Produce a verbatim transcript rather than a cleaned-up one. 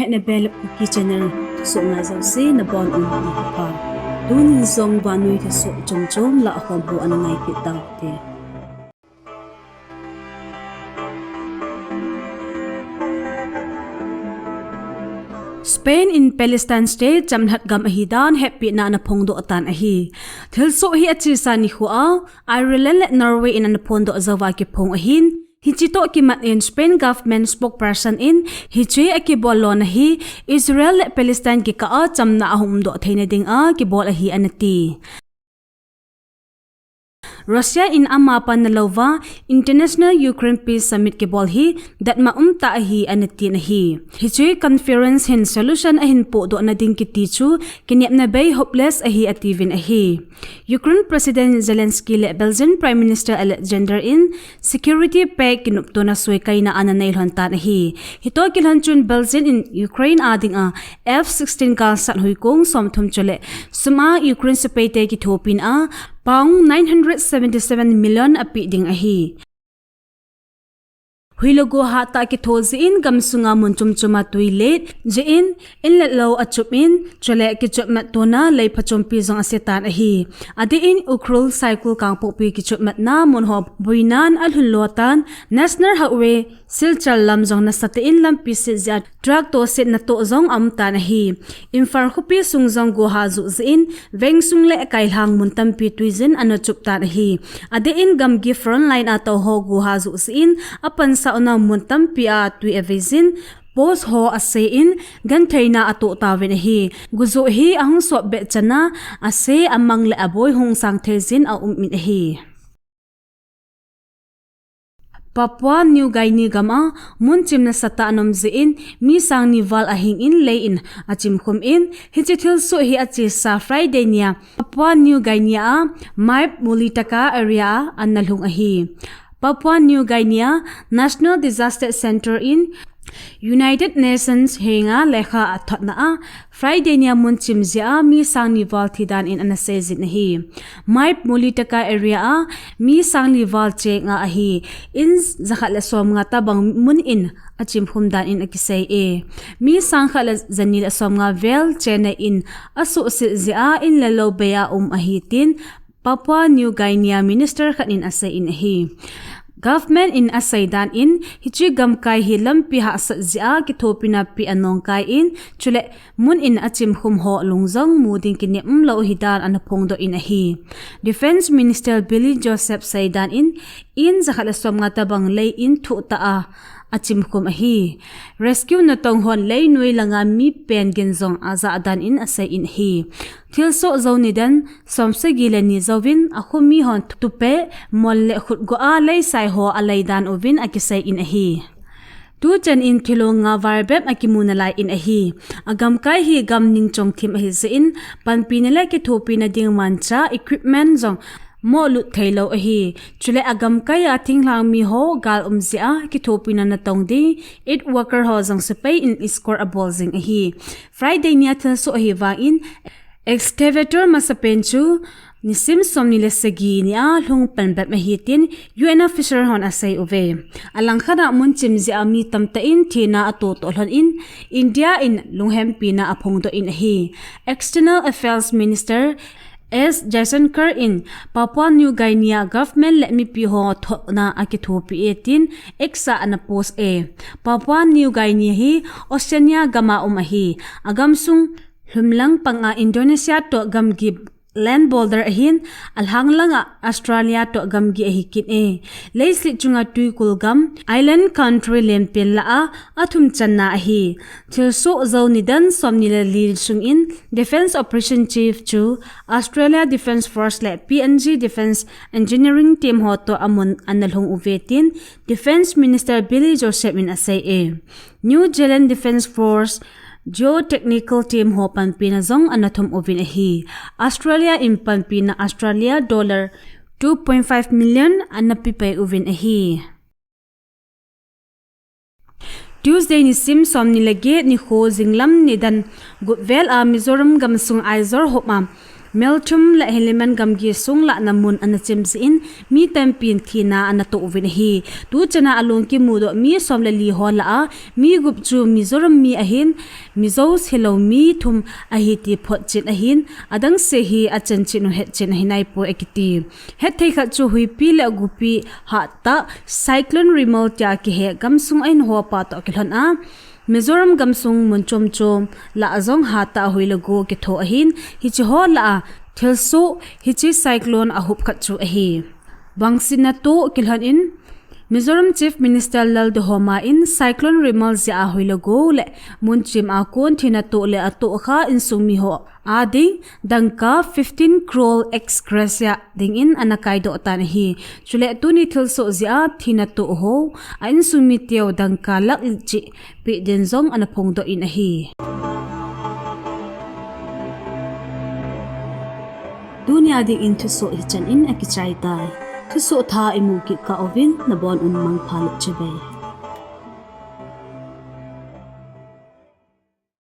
Nebel Kuki Channel thusoh ngai jouse nabonun nikho pha. Tunin jong vannoi thusoh chomchom lah a hom ho ana ngai kit tau hite. Spain in Palestine State chamlhat gam ahi dan hepina ana phongdoh tan ahi. Thilsoh hi achesa nikho a Ireland le Norway in ana phondoh jouva kiphong ahin, hiche toh kimat in Spain government spokesperson in hiche akibol lona hi Israel le Palestine kikah a chamna ahung umdoh theina dinga kibol ahi anati. Russia in ama panna louva International Ukraine Peace Summit kibol hi datmo umtah ahi anatin ahi. Hiche conference hin solution ahin pohdoh nading kiti chu kinepna bei, hopeless ahi atiuvin ahi. Ukraine President Zelensky le Belgian Prime Minister Alexander in security pact kinoptona soikaina ana neilhon tan ahi. Hitoh kilhon chun Belgium in Ukraine a dinga F sixteen galsat huikong somthum chule sum a Ukraine sepaite kithopina pound nine hundred seventy-seven million apeh ding ahi. Huilo gohah tah kitho jeh in gamsunga mun chomchoma tui let jeh in, in le lou achupin, chule kichotmat tona lei phachompi jong asetan ahi. Adeh in Ukhrul, Saikul, Kangpokpi kichotmatna mun ho boinan alhun lotan, National Highway Silchar lam jong nasatah in lampi set jeh a truck tohsetna toh jong aumtan ahi. Imphal khopi sung jong gohah ajoh jeh in, vengsung le kailhang mun tampi tuijin ana chuptan ahi. Adeh in gamgi frontline a touho gohah ajoh jeh in, apansauna mun tampi a tui aveijin, post ho ase in, gentheina atoh tauvin ahi. Gojoh hi ahung sot beh chana ase, amang le aboi hung sang theijin aumin ahi. Papua New Guinea gam a munchim nasatah ana um jeh in mi sangni val ahing in lei in achimkhum in, hiche thilsoh hi achesa Friday nia Papua New Guinea a Maip Mulitaka area a ana lhung ahi. Papua New Guinea National Disaster Centre in United Nations henga lekha athotna a Friday nia munchim jeh a mi sangni val thidan in ana seijin ahi. Maip Mulitaka area a mi sangni val chenga ahi. In jakhat le somnga tobang mun in achimkhum dan in akisei e. Mi sangkhat le jani le somnga vel chenna in asuhset jeh a in le lou bei a um ahi tin Papua New Guinea minister khat in aseiyin ahi. Government in aseidan in hiche gamkai hi lampi hahsat jeh a kithopina peh anongkai in, chule mun in achimkhum ho lung jong mu ding kinep umlou ahidan ana phongdoh in ahi. Defence Minister Billy Joseph seidan in, in jakhat le somnga tobang lei in thuhtah a achimkhum ahi. Rescue natong hon leinoi langa mi pen gin jong ajah dan in aseiyin ahi. Thilsoh jou nidan somsagi le ni jouvin akhomi hon tupe, mol le khutgo a leisai ho aleidan uvin akiseiyin ahi. Tuchan in thilong nga val bep akimu nalai in ahi. Agamkai hi gam ningchong thim ahi jeh in, panpina le kithopina ding manchah equipment jong molut theilou ahi. Chule agamkai a thinglhang mi ho gal um jeh a kithopina natong ding aid worker ho jong sepai in escort abol jing ahi. Friday nia thilsoh ahivangin excavator masapen chu nisim somni le sagi nia lhung pan bep ahi tin U N official hon asei uve. Alangkhat a munchim jeh a mi tamtah in thina atohtoh lhon in India in lunghempina aphongdoh in ahi. External Affairs Minister S Jaishankar in Papua New Guinea government le mipi ho thohna akithopi e tin X a ana post e. Papua New Guinea hi Oceania gam a um ahi. Agamsung lhumlang panga Indonesia toh gamgi land border ahin, alhanglang a Australia toh gamgi ahi kit e. Leiset chunga tuikul gam, island country lenpen lah a athum channa ahi. Thilsoh jou nidan somni le li sungin Defence Operation Chief chu Australia Defence Force le P N G Defence Engineering Team ho toh amun ana lhung uve tin Defence Minister Billy Joseph in asei e. New Zealand Defence Force Geotechnical Team ho panpina jong ana thum uvin ahi. Australia in panpina Australia dollar two point five million ana pepai uvin ahi. Tuesday nisim somni le get nikho jinglam nidan gup vel a Mizoram gamsung Aizawl hop a Melthum le Heliman gamgi sung lahna mun ana chim jeh in mi tampin thina ana toh uvin ahi. Tuchana alung kimudoh mi som le li ho lah a mi gup chu Mizoram mi ahin, Mizo hilou mi thum ahi ti photchen ahin, adang se hi achanchin u hetchen ahi naipoi akiti. Hetthei khat chu huipi le gupi hattah Cyclone Remal tia kihe gamsung a hin ho pa toh kilhon a, Mizoram gamsung mun chom chom lah a jong hattah hui le go kitho ahin, hiche ho lah a thilsoh hiche cyclone ahup khat chu ahi. Bangsin natoh kilhon in, Mizoram Chief Minister Lalduhoma in Cyclone Remal jeh a hui le go le munchim a kon thina toh le atohkha insung mi ho a ding dangka fifteen crore ex gratia dingin ana kaidoh tan ahi. Chule tuni thilsoh jeh a thina toh ho a insung mi teu dangka lakh li cheh peh din jong ana phongdoh in ahi. Tunia dingin thusoh hichan in akichai tai. Thusoh thah imu kit kah uvin nabon un mangpha le chibai.